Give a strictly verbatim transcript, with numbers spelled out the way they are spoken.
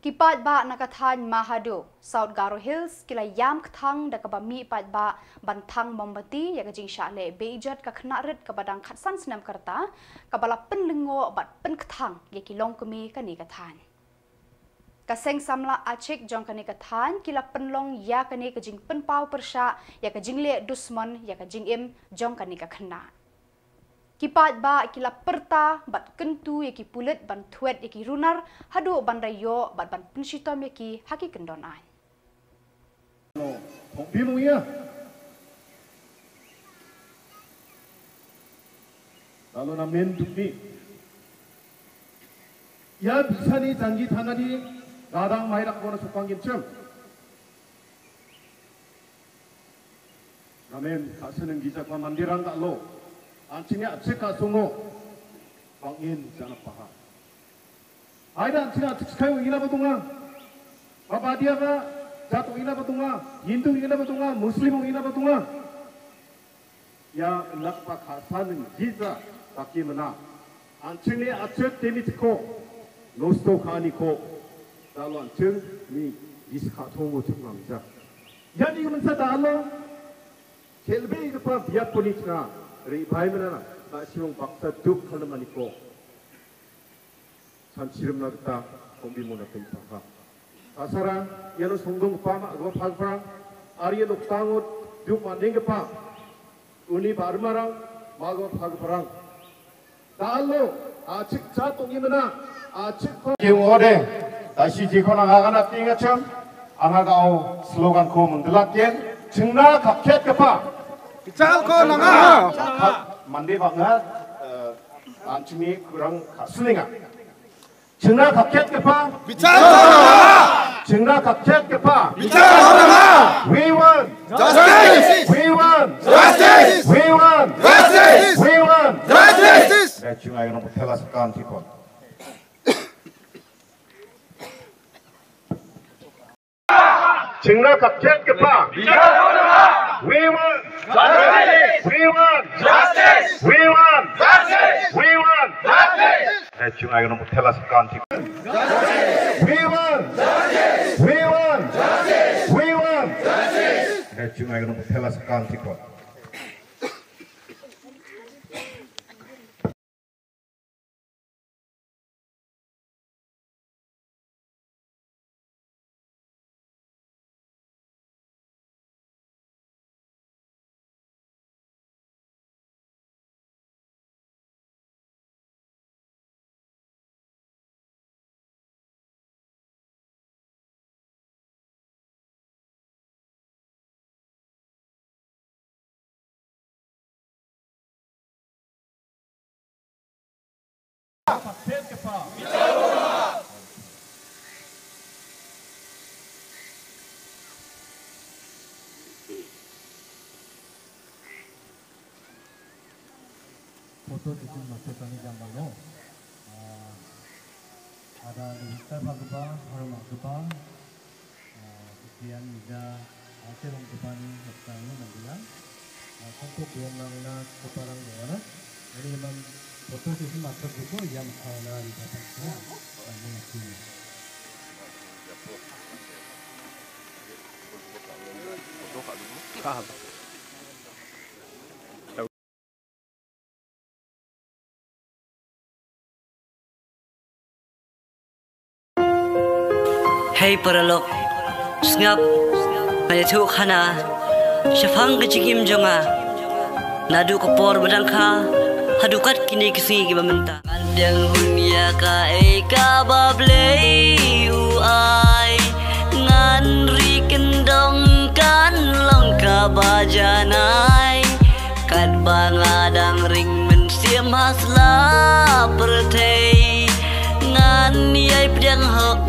Ki paidbah na ka thaiñ Mahadu, South Garo Hills, ki la ïam kthang da kaba mih paidbah ban thang mombati ïa ka jingshah leh beiijot ka khynnah rit kaba dang khatsan snem ka rta, kaba la pynlyngngoh bad pynkthang ïa ki longkmie kane ka thaiñ. Ka seng samla Achik jong kane ka thaiñ ki la pynlong ïa kane ka jingpynpaw pyrshah ïa ka jingleh dusmon ïa ka jingim jong kane ka khynnah. Ki paidbah ki la pyrta bad kyntu ïa ki pulit ban thwet ïa ki runar haduh ban da ïoh bad ban pynshitom ïa ki ha ki kyndon aiñ. Hong bi mu ïa. Lalu namen dukni. Ïa bisa ni janggi thana di gadang mai dak bona supang gin chem. Namen ka seneng gija kwa mandiran dak lo. Anching ïa cek ka sungo. Bangin jana paha. Haida anching ïa cek kai ina batunga. Baba dia ka jatuh ina batunga. Hindu ina batunga. Muslim ina batunga. Ïa nak pa khasan gita taki mena. Anching ni achet temi tiko. Nosto khani ko. Dalo anching ni gis kha thongo chuk mam ja. Ïa ni mensa dalo. Chelbe ka pa biat poni chna. Ri bai mena na. Ba siung baksa duk khala maniko. San chirim na kita kombi mona kai paha. Kasara, ïa no songdong pa ma go phag parang. Ari no tangot duk ma ding pa. Uni ba armarang ma go phag parang. Dalo, a chik cha to ngi mena, a chik ko. Ki ode, ta shi ji ko na ga na tinga cham. Anga ga o slogan ko mun dilat ken. Chingna khap khet ka pa. Bichal ko na nga. Mande ba nga, eh, Anchini kurang kasuninga. Chingna khap khet ka pa. Bichar. Chingna khap khet ka pa. Bichar. We want justice. We want justice. We want justice. We want justice. Chingna khap khet ka pa. We want justice. We want justice. We want justice. We want justice. Eh, chung ai nong thela sa kan ti. We want justice. We want justice. We want justice. Eh, chung ai nong thela sa kan ti ko. Photo session master tani jam bang no. Ah, ada Mister Bhagwa, Harum Bhagwa, ah, Kian Mida, Aceh Long Kepani, Haptang Mandilang, ah, Kongkok Buang Nang Na Keparang Nongana. Ini memang photo session master buku yang kau na di dapat semua. Kami sini. Hei paralok, sngap, nga ïathuh khana shaphang ka jingim jong nga. Naduh ka por ba dang kha haduh kat kine ki sngi kiba mynta. Ngan dang rung ïa kaei kaba Blei u ai. Ngan ri kyndong kan long kaba janai. Katba nga dang ring mynsiem ha sla pyrthei. Ngan ïai pdiang hok